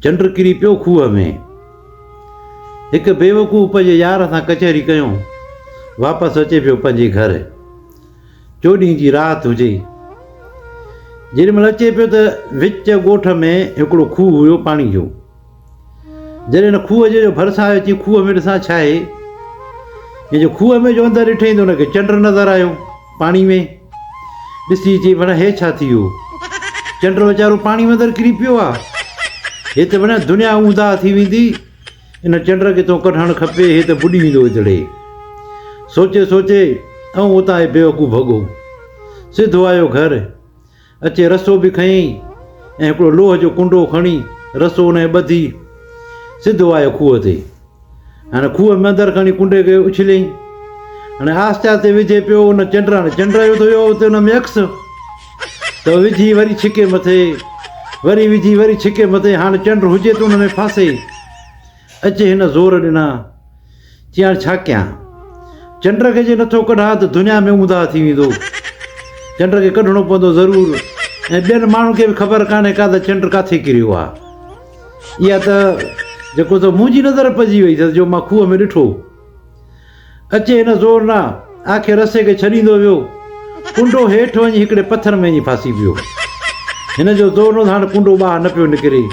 چنڊ ڪري پيو کوهه ۾. هڪ بيوقوف پنهنجي يار سان ڪچهري ڪيون واپس اچي پيو پنهنجي گهر. چوڏهين جي رات هجي. جيڏي مهل اچي پيو ته وچ ڳوٺ ۾ هڪڙو کوهه هيو پاڻي جو. جڏهن هن کوهه جي جو ڀرسان آيو چي کوهه ۾ ڏسان ڇا آهي. جنهن جو کوهه ۾ جو اندر ڏٺئين ته هن کي چنڊ نظر آيو پاڻي ۾. ڏسي چي ڀلا هي ڇا ٿي ويو. چنڊ ويچارو پاڻي ۾ اندر ڪري پيو آ. هي ته ڀلا دنيا اونداهه ٿي ويندي. ان چنڊ کي تون ڪڍڻ کپي هي ته ٻڏي ويندو اتڙي. سوچي سوچي ائون اتان هي بيوقوف ڀڳو. سڌو آيو گهر. اچي رسو به کنيائين ۽ هڪڙو لوهه جو ڪنڊو کڻي رسو ان ۾ ٻڌي سڌو آيو کوهه تي. هاڻي کوهه ۾ اندر کڻي ڪنڊي کي اڇليائين. هاڻي آهستي آهستي وجهي پيو ان چنڊ هاڻي چنڊ جو ته هيو اتي ان ۾ عڪس ته وجهي وري ڇڪي مٿي وري وجهي وري ڇڪي مٿي هاڻي چنڊ هجي ته ان ۾ ڦاسي. اچي هن زور ڏنا. چي هاڻ ڇا ڪيان؟ چنڊ کي جي نٿو ڪڍان ته دنيا ۾ اونداهه ٿي ويندو. چنڊ کي ڪڍڻو پوندو ضرور ۽ ٻين ماڻهن کي به خبر ڪانهي ڪا ته چنڊ ڪاٿي ڪريو آ. اها ته جيڪو ته منهنجي نظر پئجي وئي ته جو مان کوهه ۾ ڏٺو. اچي هن زور نه آخر رسي کي ڇڏيندو ويو. ڪنڊو هيٺ وڃي هڪڙي پٿر ۾ وڃي ڦاسي پيو. هن جو زور نه ته هاڻ ڪنڊو ٻاهر نه پيو نڪري.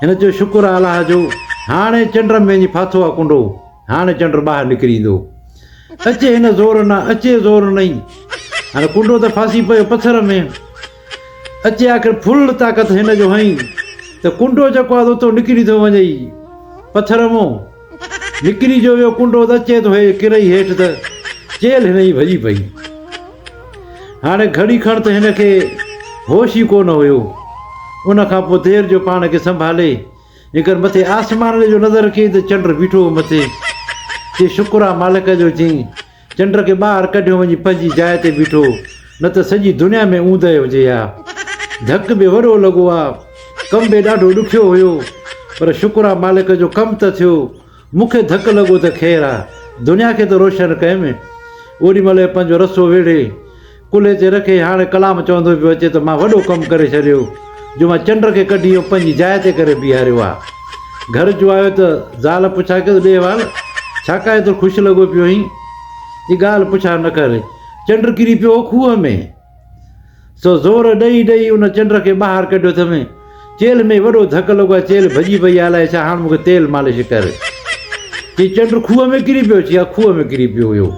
هن چيو شڪر آ الله جو هاڻي چنڊ ۾ وڃي ڦاٿو آ ڪنڊو، هاڻي چنڊ ٻاهر نڪري ايندو. اچي هن زور نه، اچي زور نئي. هاڻي ڪنڊو ته ڦاسي پيو پٿر ۾. اچي آخر ڦل طاقت هن جو هنئي ته ڪنڊو جيڪو آ اتو نڪري ٿو وڃئي پٿر مون. نڪري جو ويو ڪنڊو ته اچي ٿو هي ڪرئي هيٺ ته چيلهه هن جي ڀڄي پئي. هاڻي گهڙي کڻ ته هن کي هوش ئي ڪو نه هيو. ان کان پوء دير جو پاڻ کي سنڀالي هيڪر مٿي آسمان ڏي جو نظر ڪيائين ته چنڊ بيٺو هو مٿي. چي شڪر آ مالڪ جو چيائين چنڊ کي ٻاهر ڪڍيو وڃي پنهنجي جاء تي بيٺو، نه ته سڄي دنيا ۾ اوندهه هجي ها. ڌڪ به وڏو لڳو ها، ڪم به ڏاڍو ڏکيو هيو، پر شڪر آ مالڪ جو ڪم ته ٿيو. مون کي ڌڪ لڳو ته خير آ، دنيا کي ته روشن ڪيم. اوڏي مهل هي پنهنجو رسو ويڙهي، ڪلهي تي رکي هاڻي ڪلام چوندو پيو اچي ته مان وڏو ڪم ڪري ڇڏيو جو مان چنڊ کي ڪڍي ۽ پنهنجي جاء تي ڪري بيهاريو آ. گهر جو آيو ته زال پڇا ڪيس ڏي وال، ڇا ڪا ايترو خوش لڳو پيو آهين؟ جي ڳالهه پڇا نه ڪر، چنڊ ڪري پيو هو کوهه ۾. سو زور ڏئي ڏئي ان چنڊ کي ٻاهر ڪڍيو اٿم. چيلهه ۾ وڏو ڌڪ لڳو آ، چيلهه ڀڄي پئي آ، الائي ڇا، هاڻ مون کي تيل مالش ڪر. چي چنڊ کوهه ۾ ڪري پيو؟ چي ها کوهه ۾ ڪري پيو هيو.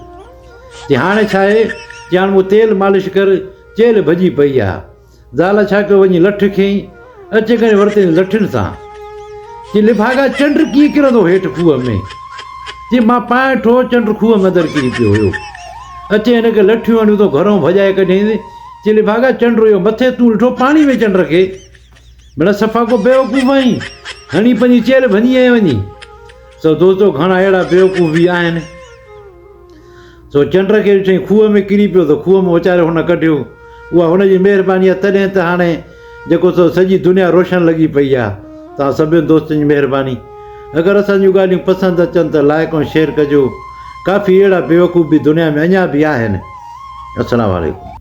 چي هاڻي ڇا آهي؟ چي هاڻ مون تيل مالش ڪر، چيلهه ڀڄي پئي آ. زال ڇا ڪيو وڃي لٺ کنئي، اچي کڻي ورتائين لٺين سان. چي لڀاڳا چنڊ ڪيئن ڪرندو هيٺ کوهه ۾؟ چي مان پائين ٺو چنڊ کوهه ۾ اندر ڪري پيو هيو. اچي هن کي لٺيون هڻيون ته گهرئون ڀڄائي ڪڍيائينس. چي لڀاڳا چنڊ هيو مٿي تون ڏٺو پاڻي ۾ چنڊ کي؟ مڙس صفا ڪو بيوقوف آهين، هڻي پنهنجي چيلهه ڀڃي آهين وڃي. سو دوستو گهڻا اهڙا بيوقوف به آهن. سو چنڊ کي ڏٺائين کوهه ۾ ڪري پيو ته کوهه مان اچاري هن ڪڍيو. اها هن جي مهرباني آهي تڏهن ته هاڻي جيڪو سو سڄي دنيا روشن لڳي پئي آهي. توهان سڀني دوستن جي مهرباني. اگر اسان جون ڳالهيون پسند اچن ته لائيڪ ۽ شيئر ڪجو. ڪافي اهڙا بيوقوف به دنيا ۾ اڃا به آهن. السلام عليڪم.